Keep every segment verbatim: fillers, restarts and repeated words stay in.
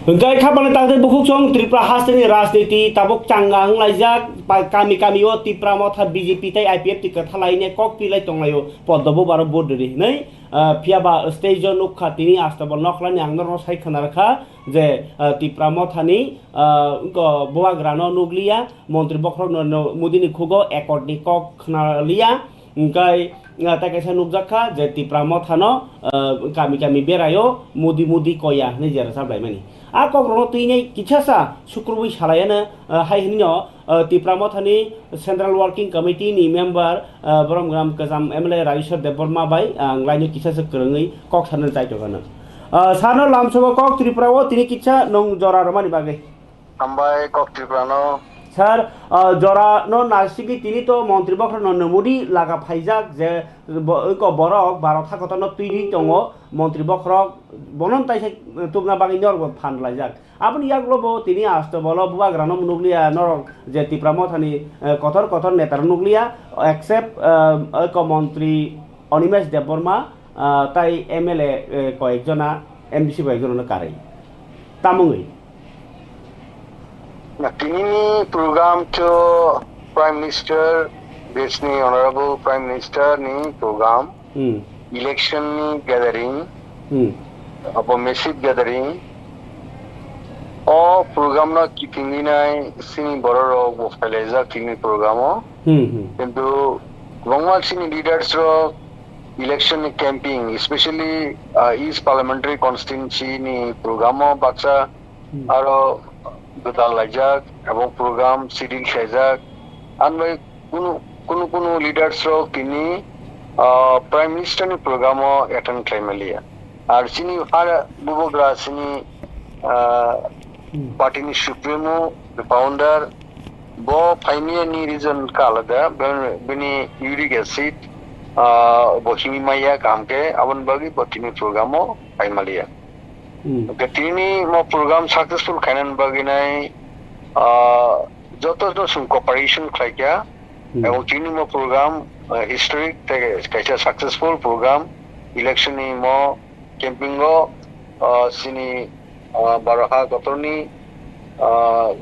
Hwnkhe khapangni takte bukhuk chwng Tripura hasteni rajniti tabuk changa wnglaijak, pa-, kami kami o Tipra Motha B J P tei I P F T kwtha laine kok pilai tonglaio, poddo bubaro vote riri hinwi, ah, phiyaba stage o nukha tini Astabol Nokhlani ang norokno sai khwna rwkha je, ah, Tipra Mothani, ah, wngkha bubagrano nukliya, montri bokhorokno no Modini khugo accord ni kok khna liya. Hwnkhe, ah, tei kaisa nukjak kha je Tipra Mothano, ah, kami kami beraio, mudi mudi koya hinwi jera chaplaimani. A kokrokno twinai kisa sa sukrubui salaiano, ah, hai hinwino, ah, Tipra Mothani Central Working Committee ni member, ah, borom gram kwcham M L A Rajeshwar Debbarma bai ang laino kisa sa kwrwngwi kok sanani chai tongkha nang. Ah, sarno lamsogo kok Tripura o tini kisa nung jora rwmani bagwi. Hambai kok Tripura no. Sir, ah, jora no nasigwi tini to montri bokhorok no nwmudi laga phaijak je bo-, eko borok Bharat hakotor no twiwi tongo montri bokhorok bono taisa tubna bagwi norok bo phan laijak. Aboni yagulo bo tini Astabol o bubagra no nukliya norok je Tipra Mothani, eh, kotor kotor neta rok nukliya except, eh, eko montri Animesh Debbarma, ah, tai M L A, eh, koyekjona, M D C koyekjona no karwi. Tamungwi. Na, tinini program khe Prime Minister, deshni Honorable Prime Minister ni program, Hmm. Election ni gathering, Hmm. abo massive gathering. O program no kitingwi nai sini borok rok bo phailai jak tini program o. Hmm, hmm. Kintu kwbangma sini leaders rok election ni campaign, especially, ah, East Parliamentary Constituency ni program o baksa Hmm. aro gwdal laijak, abo program schedule khlaijak. Ang bai kunu, kunu, kunu leaders rok tini, ah, Prime Minister ni program o attend khlai maliya. Ar chini ha bubagra chini, ah, Hmm. party ni supremo, the founder, bo phaimani reason kha alada, ben-, bini uric acid, ah, bo himwi maya kaham khe, aboni bagwi bo tini program o phai maliya. Hmm. Hwnkhe tini mo program successful khainani bagwi nai, ah, joto no chwng cooperation khlaikha. Hmm. Ebong tini mo program, ah, historic tei kaisa successful program, election ni mo camping o, ah, chini, ah, Bharat hakotorni, ah,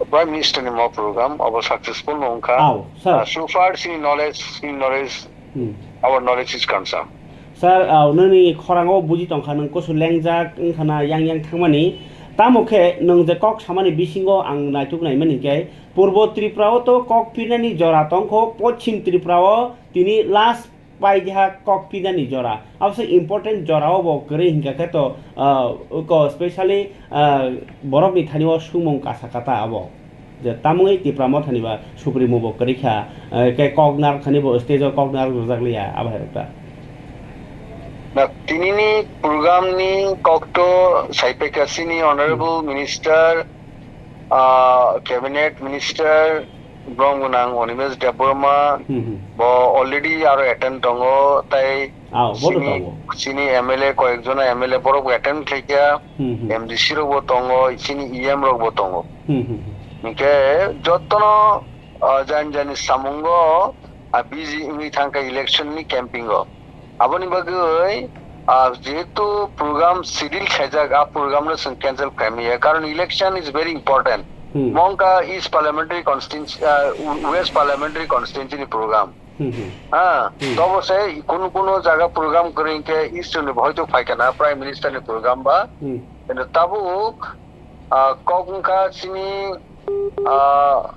Prime Minister ni mo program abo successful no wngkha. Aw, sir. Ah, so far chini knowledge, chini knowledge, Hmm. our knowledge is concerned. Sir, ah, nini khorang o buji tongkha, nwng kusu lengjak wngkha na yang yang thangmani. Tamo khe nwng je kok samani bisingo ang naituk naimani khe, Purbo Tripura o to kok pirnani jora tongkho, Pochim Tripura o tini last paidha kok pirnani jora. Abose important jora o bo kwrwi hinkha khe to, ah, ko specially, ah, borokni thani o sumung kasa kata abo. Je tamungwi Tipra Mothani ba supremo bo kwrwi kha, eh, khe kok narwk thani bo stage o kok narwk rwjak liya, abo hai rwkha. Na, tinini program ni kok to sai phaikha chini Honorable Hmm. Minister, ah, Cabinet Minister, Brom gwnang Animesh Debbarma Hmm, hmm. bo already aro attend tongo, tai Ah, bo to chini, tongo. chini M L A koyekjona M L A borok bo attend khlaikha, Hmm, hmm. M D C rok bo tongo, chini E M rok bo tongo. Hmm, hmm, hmm. Hinkhe jotono, ah, jani jani samungo, ah, busy wngwi thangkha election ni camping o. Aboni bagwi, ah, jehetu program schedule khaijak, a program no chwng cancel khaimaya, karon election is very important. Hmm. Mongkha East Parliamentary Constituency, ah, West Parliamentary Constituency ni program. Hmm, hmm. Ah, Hmm. tobo se kunu kunu jaga program kwrwi khe East ni bo hoito phaikha na Prime Minister ni program ba. Hmm. Kintu tabuk, ah, kok wngkha chini, ah,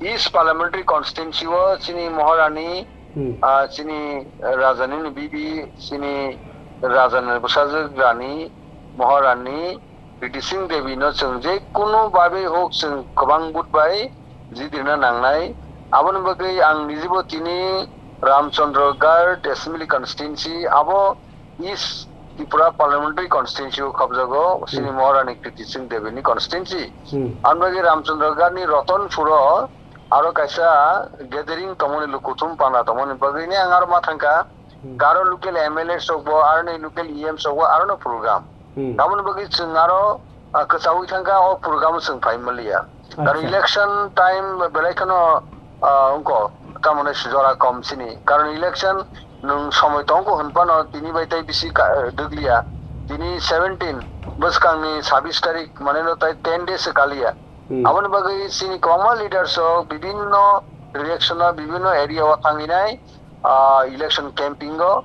East Parliamentary Constituency o chini Maharani, Hmm. ah, chini Rajani ni bibi, chini Rajani bwsajwk Rani Maharani Kriti Singh Devi no chwng je kunu babe hok chwng kwbang vote bai jidirna nangnai. Aboni bagwi ang nijibo tini Ramchandra Garh Assembly Constituency abo East Tripura Parliamentary Constituency o khapjago, chini Hmm. Maharani Kriti Singh Devi ni constituency. Hmm. Ang bagwi Ramchandra Garh ni Ratanpur o aro kaisa gathering tongmani, lukuthum panda tongmani bagwi ni ang aro ma thangkha. Hmm. Garo local M L A sok bo, aro ni local E M sok bo, aro no program. Hmm. Tamoni bagwi chwng aro, ah, kwchaui thangkha, o program chwng phai manliya. Karon Acha. Election time belai kheno, ah, wngkha, tamoni jora kom sini. Karon election nwng somoi tongkho hwnphano tini bai tei bisi ka-, dwkliya. Tini seventeen, bwskangni sabis tarik, mane no tai ten days se kaliya. Hmm. Aboni bagwi chini kwbangma leaders rok bibinno direction o, bibinno area o thangwi nai, ah, election camping o,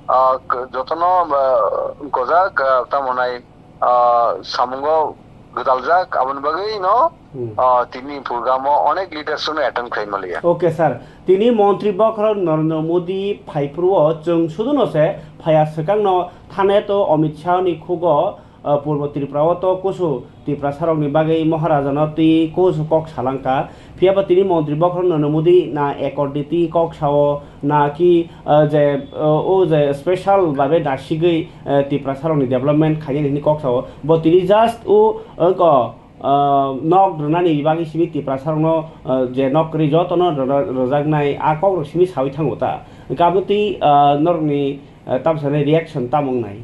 ah, k-, jotono, ah, gojak, ah, tamo nai, ah, samungo gwdaljak, aboni bagwi no, Hmm. ah, tini program o onek leaders no attend khlai maliya. Okay, sir. Tini montri bokhorok Narendra Modi phaiphuru o chwng suduno se phaiya swkang no thane to Amit Shah ni khugo, ah, Purbo Tripura o to kusu Tiprasarokni bagwi Maharajano twi kusu kok salangkha. Phiyaba tini montri bokhorok Narendra Modi na accord ni twi kok sao, na ki, ah, je, ah, o je special babe nasigwi, ah, Tiprasarokni development khainani hwnwi kok sao. Bo tini just o, ah, ko, ah, nok rwnani bagwi simi Tiprasarokno, ah, je nok kwrwi jotono rwna-, rwjaknai a kokrok simi sawi thango ta. Hwnkhe abo twi, ah, norokni, ah, tamsani reaction tamo wngnai?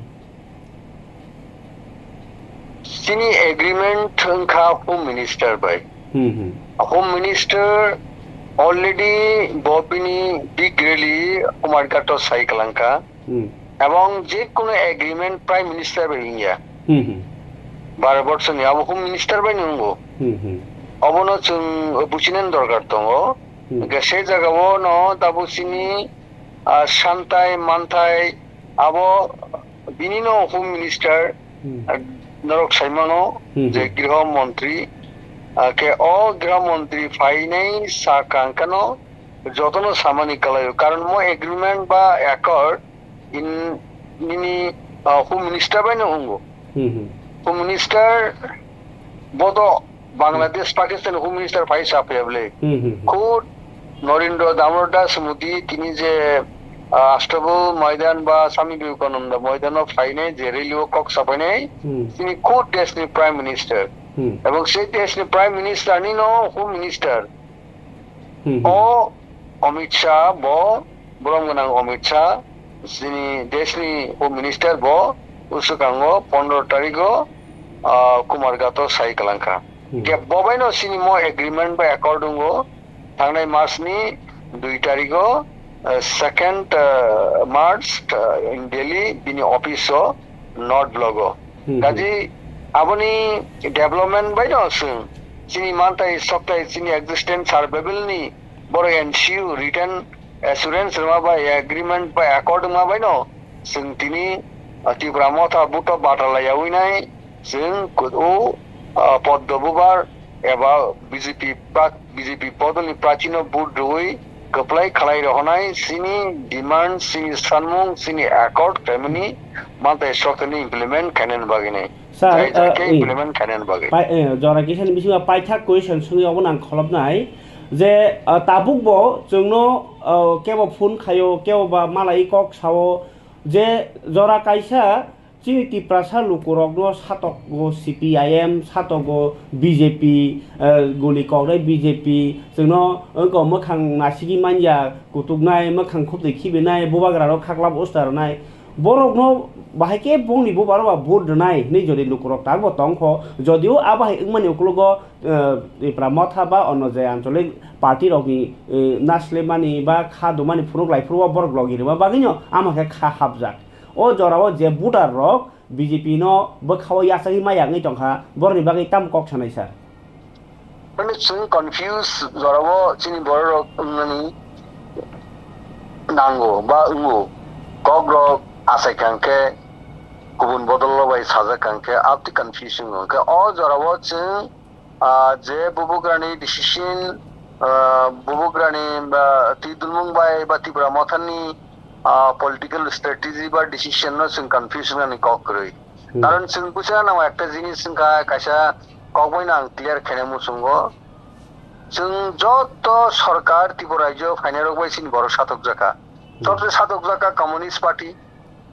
Chini agreement wngkha Home Minister bai. Hmm, hmm. Home Minister already bo bini big rally Kumarghato sai kalangkha. Hmm. Ebong je kono agreement Prime Minister bai wngya. Hmm, hmm. Baro borsoni abo Home Minister bai no wngo. Hmm, hmm. Obono chwng buchinani dorkar tongo. Hmm. Hwnkhe se jagao no tabuk chini, ah, santai manthai abo bini no Home Minister, Hmm. ah, norok saimano Hmm, je hmm. Griho Montri, ah, khe o Griho Montri phainai sa kangkano jotono samani kalaio. Karon mo agreement ba accord in nini, ah, Home Minister bai no wngo. Hmm, hmm. Home Minister bo to Bangladesh, Pakistan Home Minister phai sa phaiya bwle. Hmm, hmm, hmm. Khud Narendra Damodar Das Modi tini je, ah, Ashtabul Maidan ba Swami Vivekananda Maidan o phainai je rally o kok sapainai, Hmm. tini khud desh ni Prime Minister. Hmm. Ebong se desh ni Prime Minister ni no Home Minister. Hmm, hmm. O Amit Shah bo, borom gwnang Amit Shah, chini desh ni Home Minister bo, bwswkango pondro tarikh o, ah, Kumarghato sai kalangkha. Hmm. Khe bo bai no chini mo agreement bai accord wngo, thangnai mas ni dui tarikh o, ah, second, ah, March, ah, in Delhi bini office o North Block o. Hmm, hmm. Kaji aboni development bai no chwng chini mantai soktai chini existence survival ni borok N C U written assurance rwma bai agreement bai accord wngma bai no chwng tini, ah, Tipra Motha buto batalai yaui nai chwng o, ah, Poddo Bubar eba B J P pra-, B J P bodolni prachino vote rwui kwplai khalai rohonai chini demand, chini sanmung, chini accord khlaimani mantai sokthani implement khainani bagwi nai. Sir, jai jai uh, khe eh, implement khainani bagwi. Pai-, eh, jora kisa ni bisingo paithak question swngwi obo nang kholopnai je, uh, tabuk bo chwngno, uh, kebo phone khaio, kebo ba malai kok sao je jora kaisa chini Tiprasa lukurokno satogo C P I M, satogo B J P, uh, guli koknai B J P, chwngno wngkha mwkhang nasigwi manya, kutuknai, mwkhang khuptwi khibinai, bubagrarok khaklap usta rwnai. Borokno bahai khe bongni bubaro ba vote rwnai hinwi jodi lukurok tabukbo tongkho, jodio a bahai wngmani ukologo, eh, Tipra Motha ba onno je ancholik party rokni, eh, naslemani ba kha dumani phunuk lai phuru o borok logi rwma bagwino ama khe kha hapjak. O jorao je voter rok B J P no bwkhao yachagwi maya wngwi tongkha, borokni bagwi tamo kok sanai sir? Mane chwng confuse jorao chini borok rok wngnani nango ba wngo. Kok rok achai kha hwnkhe kubun bodol bai sajak kha hwnkhe aboni confusion wngkha. O jorao chwng, ah, je bubagrani decision, ah, bubagrani ba twi dulmung bai ba Tipra Mothani, ah, political strategy ba decision no chwng confusion ani kok kwrwi. Hmm. Karon chwng buchina nango ekta jinis wngkha, kaisa kok bai no ang clear khaina muchungo. Chwng joto sorkar Tripura rajyo phainai rok bai chini borok satok jakha. Hmm. Sobse satok jakha Communist Party.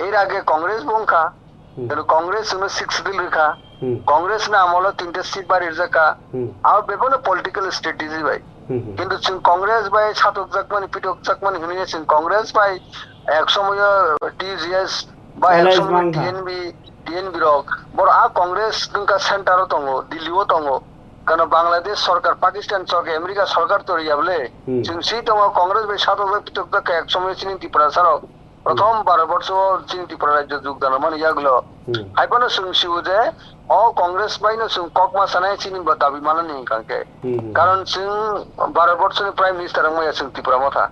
Er age Congress bo wngkha. Hmm. Pero Congress chwngno six seat rwkha. Hmm. Congress ni amolo tinta seat bari rwjakha. Hmm. Abo bebak no political strategy bai. Hmm, hmm. Kintu chwng Congress bai satok jakmani, pitok jakmani hwnwi chwng Congress bai ek somoyo T G S ba ek somoyo T N B, T N B rok. Boro a Congress wngkha center o tongo, Delhi o tongo. Kano Bangladesh sorkar, Pakistan sorkar, America sorkar toriya bole. Hmm. Chwng si tongo Congress bai satok jak, pitok jak khe ek somoyo chini Tiprasa rok. Prothom Bharat borsho chini Tripura rajyo jogdan mani yagulo. Hmm. Haiphano chwng sio je o Congress bai no chwng kokma sanai chini bo dabi manani hwnkha khe. Hmm, hmm. Karon chwng Bharat borsho ni Prime Minister wngmaya chwng Tipra Motha.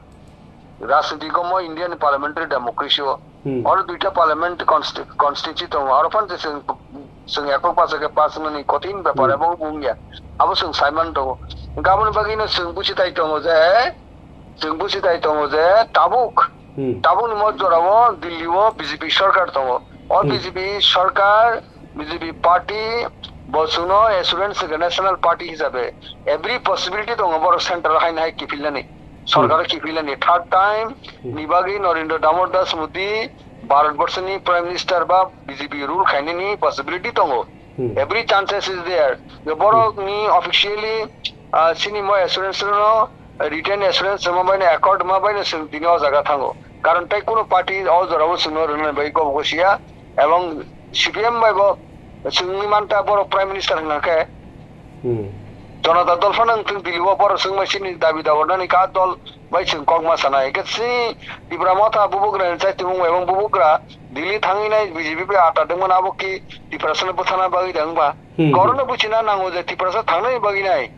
Rajniti komo India ni parliamentary democracy o. Hmm. Oro duita parliament consti-, constituency tongo. Oro phan je chwng, chwng ekok pacha khe pass mani kothin bepar Hmm. abo wngya. Abo chwng saiman tongo. Hwnkhe aboni bagwi no chwng buchi tai tongo je, chwng buchi tai tongo je tabuk, Hmm. tabuk ni mo jora o Delhi o B J P sarkar tongo. O Hmm. B J P sarkar, B J P party bo chwngno assurance rwkha national party hisabe. Every possibility tongo borok center o haino hai kiphilnani. Sorkar Hmm. kiphilnani third time Hmm. ni bagwi Narendra Damodar Das Modi Bharat Borshoni Prime Minister ba B J P rule khainani possibility tongo. Hmm. Every chances is there. Yo borok Hmm. ni officially, ah, chini mo assurance no, written assurance ma bai no accord ma bai no chwng tini o jaga thango. Karon tai kuno party o jora o chwngno rwnani bai gobo gosia. Ebong C P M bai bo chwngwi manta borok Prime Minister hwnkha khe. Hmm. Janata dol phano wngthwng Delhi o borok chwngbai chini dabi dawarnani ka dol bai chwng kokma sanai. Hwnkhe chini Tipra Motha bubugra ni chaitimung bai ebong bubugra Delhi thangwi nai B J P bai ata dwngmani abo ki Tiprasano bwthana bagwi da wngba? Hmm. Korono buchina nango je Tiprasa thangnani bagwi nai.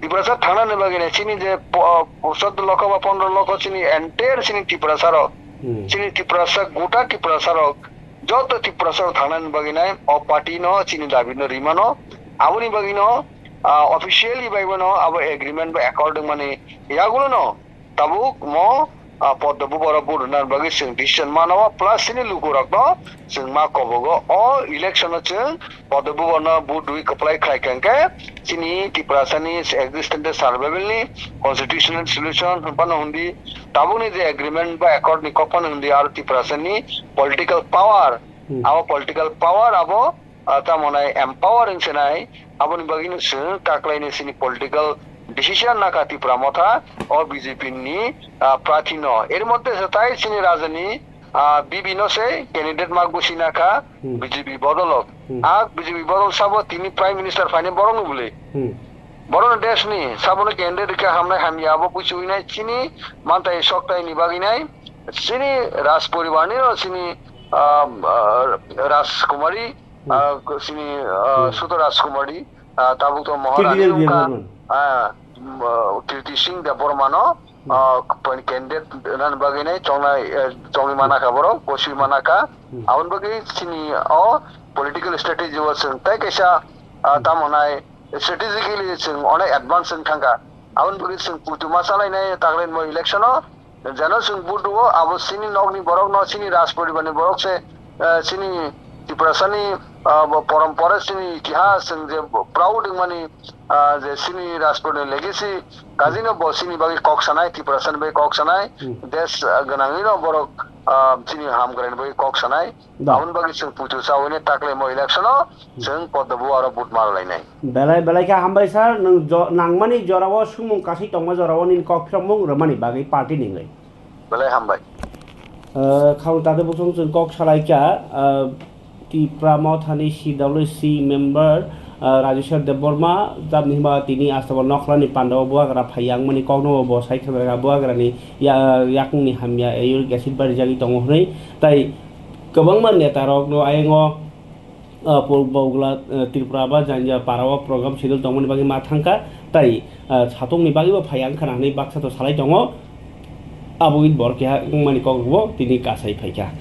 Tiprasa thangnani bagwi nai chini je po-, soddo lokho ba pondro lokho chini entire chini Tiprasa rok. Hmm. Chini Tiprasa gota Tiprasa rok. Joto Tiprasa rok thangnani bagwi nai o party no chini dabi no rimano. Aboni bagwi no, ah, officially bai bono abo agreement ba accord wngmani yagulo no tabuk mo, ah, Poddo Bubaro vote rwna bagwi chwng decision mano plus chini lukurok no chwng ma kobogo o election o chwng Poddo Bubano vote rwi kwplai khlai kha hwnkhe chini Tiprasani existence survival ni constitutional solution hwnphano hwndi tabukni je agreement ba accord ni kokphano hwndi aro Tiprasani political power Hmm. Abo political power abo, ah, tamo nai empowering se nai, aboni bagwi no chwng taklaini chini political decision nakha Tipra Motha o B J P ni, ah, prarthi no. Er moddhe se tai chini rajani, ah, B B no se candidate ma gusi nakha Hmm. B J P bodolok. Hmm. A B J P bodol sabo tini Prime Minister phaini borok no bwlwi. Hmm. Borok no desh ni sabo no candidate khe hamnai hamya abo kuchui nai chini mantai soktai ni bagwi nai chini Raj poribar ni no chini, ah, ah, Rajkumari Hmm. Ah, chini, ah, Hmm. Suto Rajkumari, ah, tabuk to Maharani Kirti wngkha, Debbarman. Ah, mm, ah, Kirti Singh Debbarma no, Hmm. ah, pen-, candidate nani bagwi nai chongnai, eh, chongwi mana kha borok, goswi mana kha. Hmm. Aboni bagwi chini o political strategy o chwng tai kaisa, ah, Hmm. tamo nai strategically chwng onek advance wng thangkha. Aboni bagwi chwng putu ma chalainai taklaini mo election o, Jeno chwng vote rwo, abo chini nokni borok no, chini Raj poribar ni borok se, eh, chini Tiprasani, ah, bo porompora, chini itihas, chwng je proud wngmani, ah, je chini Raj poribar ni legacy, kaji no bo chini bagwi kok sanai, Tiprasani bagwi kok sanai, Hmm. Desh, ah, gwnangwi no borok, ah, chini hamkrai ni bagwi kok sanai. Da. Aboni bagwi chwng puitu chawi ni taklaimo election o chwng Poddo Buba aro vote ma rwlainai. Belai, belai khe hambai sir, nwng jo-, nangmani jorao swngmung kasui tongma jorao nini kok phirokmung rwmani bagwi party ni wngwi. Belai hambai. Uh, khang tade bukhung chwng kok salai kha, uh, Tipra Mothani C W C member, uh, Rajeshwar Debbarma, tamni hwnba tini Astabal Nokhlani Pandao bubagra phai yang mani kokno bo sai khna bubagrani ya-, yakungni hamya uric acid barijagwi tongo hwnwi. Tai kwbangma netarokno ayang o, ah, Purbo Ugla, ah, Tripura ba Janja para o program schedule tongmani bagwi ma thangkha, tai, ah, satokni bagwibo phai ang khana hwnwi baksa to salai tongo. Abo wngwi borok keha wngmani kok rwbo tini kasai phaikha.